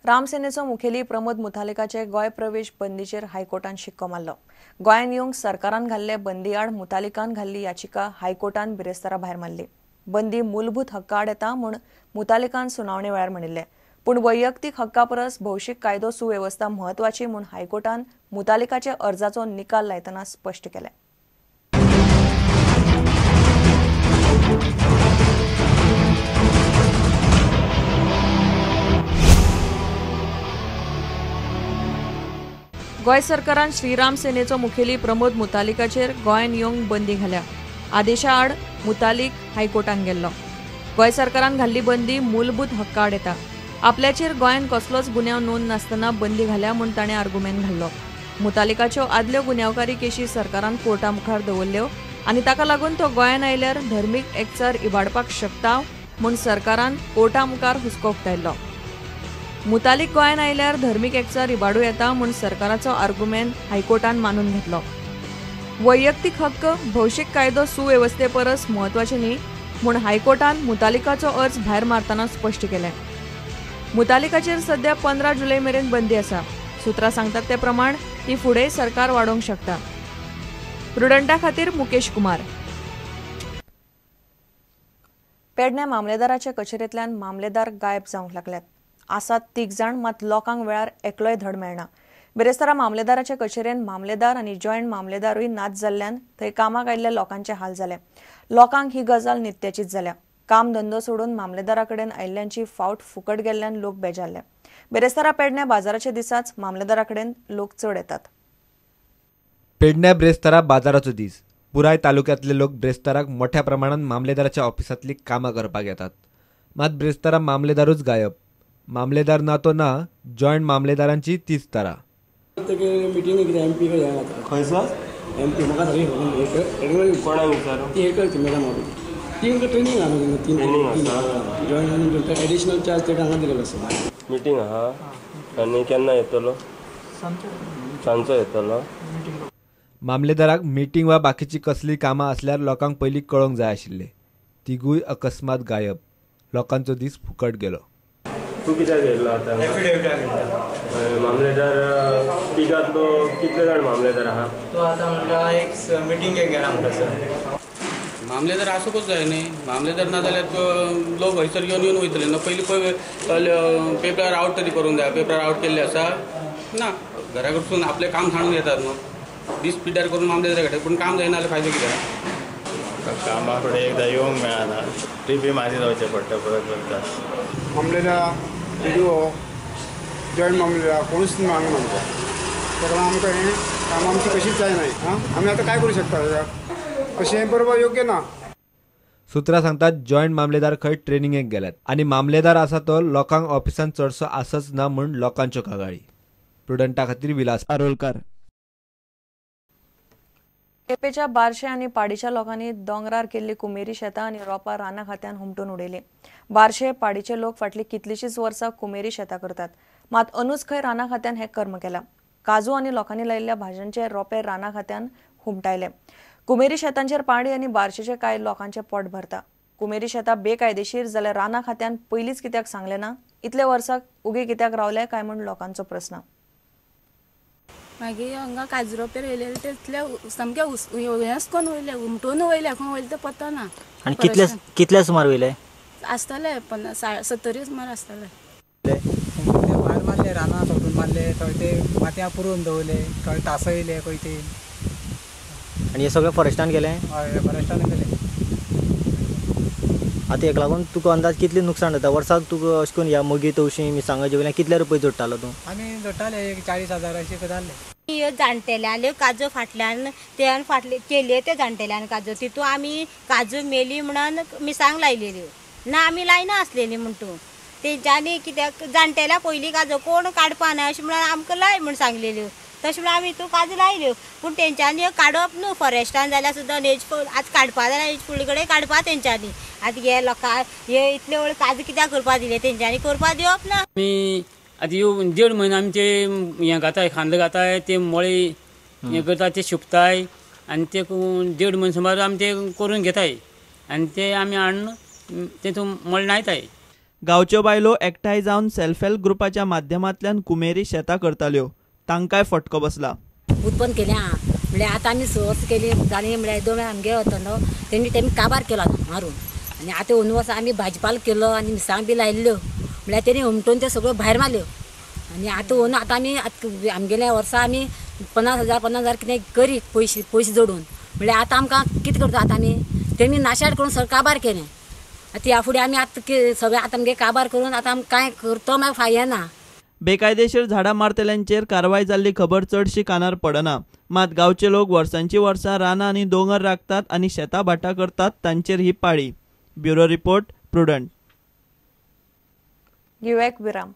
रामसेनेचो मुखेली प्रमोद मुतालिकाचे गोंय प्रवेश बंदीचेर हायकोर्टान शिक्को मारलो. गोंयांत येवंक सरकारान घाल्ले बंदी आड मुतालिकान घाल्ली याचिका हायकोर्टान बिरेस्तारा भायर मारली. बंदी मूलभूत हक्का आड येता म्हूण मुतालिकान सुनावणे वेळार म्हणिल्लें, पूण वैयक्तीक हक्का परस भौशीक कायदो सुवेवस्था म्हत्वाची म्हूण हायकोर्टान मुतालिकाच्या अर्जाचो निकाल लायतना स्पश्ट केलें. गोंय सरकारान श्रीराम सेनेचो मुखेली प्रमोद मुतालिकाचेर गोंयांत येवंक बंदी घाल्या. आदेशा आड मुतालिक हायकोर्टान गेल्लो. गोंय सरकारान घाल्ली बंदी मूलभूत हक्का आड येता. आपल्याचेर गोंयांत कसलोच गुन्यांव नोंद नासतना बंदी घाल्या म्हूण ताणें आर्गुमेंत घाल्लो. मुतालिकाच्यो आदल्यो गुन्यांवकारी केशी सरकारान कोर्टा मुखार दवरल्यो आनी ताका लागून तो गोंयांत आयल्यार धर्मीक एकचार इबाडपाक शकता म्हूण सरकारान कोर्टा मुखार हुस्को उक्तायल्लो. मुतालिक गोंयांत आयल्यार धर्मीक एकचार इबाडूं येता म्हूण सरकाराचो आर्गुमेंत हायकोर्टान मानून घेतलो. वैयक्तीक हक्क भौशीक कायदो सुवेवस्थे परस म्हत्वाचे न्ही म्हूण हायकोर्टान मुतालिकाचो अर्ज भायर मारतना स्पश्ट केलें. मुतालिकाचेर सध्या 15 जुलय मेरेन बंदी आसा. सुत्रां सांगतात ते प्रमाण ती फुडें सरकार वाडोवंक शकता. प्रुडंटा खातीर मुकेश कुमार. पेडण्या मामलेदाराच्या कचेरेंतल्यान मामलेदार गायब जावंक लागल्यात. आसात 3 जाण, मात लोकांक वेळार एकलोय धड मेळना. बिरेस्तारा मामलेदाराच्या कचेरेन मामलेदार आनी जॉयंट मामलेदारूय नाच जाल्ल्यान थंय कामाक आयिल्ल्या लोकांचे हाल जाले. लोकांक ही गजाल नित्याचीच जाल्या. काम धंदो सोडून मामलेदारा कडेन आयिल्ल्यांची फावट फुकट गेल्ल्यान लोक बेजारले. बिरेस्तारा पेडण्या बाजाराच्या दिसाच मामलेदारा कडेन लोक चड येतात. पेडण्या ब्रेस्तारा बाजाराचो दीस. पुराय तालुक्यांतले लोक ब्रेस्ताराक मोठ्या प्रमाणात मामलेदाराच्या ऑफिसांतली कामां करपाक येतात. मात ब्रेस्तारा मामलेदारूच गायब. मामलेदार ना तो ना, जॉयंट मामलेदारांची तीच तरा. मिटींग कितें एमपी कडेन खंयसर एमपी म्हाका सगळी खबर कोणाक विचारू ती हे करची मॅडम तीन ट्रेनिंग आहा तीन जॉयंट एडिशनल चार्ज ते हांगा दिलेलो आसा. मिटींग आहा आनी केन्ना येतलो? सांजचो येतलो. मामलेदाराक मिटींग वा बाकीची कसली कामां आसल्यार लोकांक पयलीं कळोवंक जाय आशिल्लें. तिगूय अकस्मात गायब. लोकांचो दीस फुकट गेलो. तूं कित्याक येयल्लो आतां? मामलेदार तिगांतलो कितले जाण मामलेदार आहा? तो आतां म्हणटा एक मिटींगेक गेला म्हणटा सर. मामलेदार आसूंकच जाय न्ही. मामलेदार ना जाल्यार लोक हयसर घेवन येवन वयतले न्हू. पयलीं पळय पेपरार आवट तरी करूंक जाय. पेपरार आवट केल्ले आसा ना, घरा कडसून आपलें काम सांडून येतात न्हू. दीस पिड्ड्यार करून मामलेदारा कडेन, पूण काम जायना जाल्यार फायदो कितें? कामा कडेन एकदां येवंक मेळना, ट्रिपी मारीत रावचें पडटा परत परत. मामलेदार पी.डी.ओ जॉयंट मामलेदार कोणूच मागना आमकां. ताका लागून आमकां हें काम आमचें कशीच जायना. आं, आमी आतां काय करूं शकता? अशें हें बरोबर योग्य ना. सुत्रां सांगतात जॉयंट मामलेदार खंय ट्रेनिंगेक गेल्यात आनी मामलेदार आसा तो लोकांक ऑफिसान चडसो आसच ना म्हूण लोकांच्यो कागाळी. प्रुडंटा खातीर विलास आरोलकार. केपेच्या बारशे आनी पाडीच्या लोकांनी दोंगरार केल्ली कुमेरी शेतां आनी रोपां रानां खात्यान हुमटून उडयली. बारशे पाडीचे लोक फाटली कितलीशीच वर्सां कुमेरी शेतां करतात, मात अनुच खंय रानां खात्यान हें कर्म केलां. काजू आनी लोकांनी लायिल्ल्या भाजयांचे रोपे रानां खात्यान हुमटायले. कुमेरी शेतांचेर पाडी आनी बारशेचे कांय लोकांचें पोट भरता. कुमेरी शेतां बेकायदेशीर जाल्यार रानां खात्यान पयलींच कित्याक सांगलें ना? इतले वर्सां उगी कित्याक रावले काय म्हूण लोकांचो प्रस्न. मागीर हांगा काजू रोपे रोयले तितले सामके हेंच कोण वयले उमटून वयले, खंय वयले ते पत्तो ना. आनी कितले कितले सुमार वयले आसतले? 50 70 सुमार आसतले. भायर मारले, रानां सोडून मारले, थंय ते मातयां पुरोवन दवरले, थंय तासयले खंय ते. आनी हे सगळें फॉरेस्टान गेलें? हय, फॉरेस्टान गेलें. आतां हेका लागून तुका अंदाज कितलें नुकसाण जाता वर्साक? तुका अशें करून ह्या मुगी तवशीं मिरसांगाचे वयल्यान कितले रुपये जोडटालो तूं? आमी जोडटाले एक 40,000 अशें जाल्ले. ह्यो जाणटेल्यांल्यो काजू फाटल्यान ते फाटले केल्यो ते जाणटेल्यान काजू, तितून आमी काजू मेली म्हणून मिरसांग लायलेल्यो ना, आमी लायना आसलेली म्हण तूं तेंच्यांनी कित्याक जाणटेल्या पयलीं काजू कोण काडपा ना अशें म्हणून आमकां लाय म्हूण सांगलेल्यो, तशें म्हणून आमी हितून काजू लायल्यो. पूण तेंच्यांनी काडप न्हू फॉरेस्टान जाल्यार सुद्दां हेज आतां काडपा जाल्यार हेज फुडले कडेन काडपा तेंच्यांनी. आतां हे लोकांक हे इतले वेळ काजू कित्याक करपा दिले तेंच्यांनी? करपा दिवप ना. आमी आतां ह्यो 1.5 म्हयनो आमचे हें घाताय, खांदो घाताय, ते मळे हें करता, ते शिंपताय आनी ते 1.5 म्हयनो सुमार आमी ते करून घेताय आनी ते आमी हाडून तेतून मळे लायताय. गांवच्यो बायलो एकठांय जावन सेल्फ हेल्प ग्रुपाच्या माध्यमांतल्यान कुमेरी शेतां करताल्यो, तांकांय फटको बसला. उत्पन्न केलें आहा म्हणल्यार आतां आमी 6 वर्सां केली जालीं, म्हणल्यार 2 आमगे वतलो तेणी तेमी काबार केलो मारून, आनी आतां 2 वर्सां आमी भाजपाल केलो आनी मिरसांग बी लायल्ल्यो, म्हणल्यार तेणी हुमटून त्यो सगळ्यो भायर मारल्यो. आनी आतां आतां आमी आमगेल्या वर्सा आमी 50,000 50,000 कितें करी पयशे पयशे जोडून, म्हणल्यार आतां आमकां कितें करता आतां आमी तेमी नाशाड करून सगळें काबार केलें. आतां ह्या फुडें आमी आतां सगळें आतां आमगे काबार करून आतां आमकां कांय करतो मागीर फायना. बेकायदेशीर झाडां मारतल्यांचेर कारवाय जाल्ली खबर चडशी कानार पडना. मात गांवचे लोक वर्सांची वर्सां रानां आनी दोंगर राखतात आनी शेतां भाटां करतात, तांचेर ही पाळी. Bureau report, Prudent. घेवया एक विराम.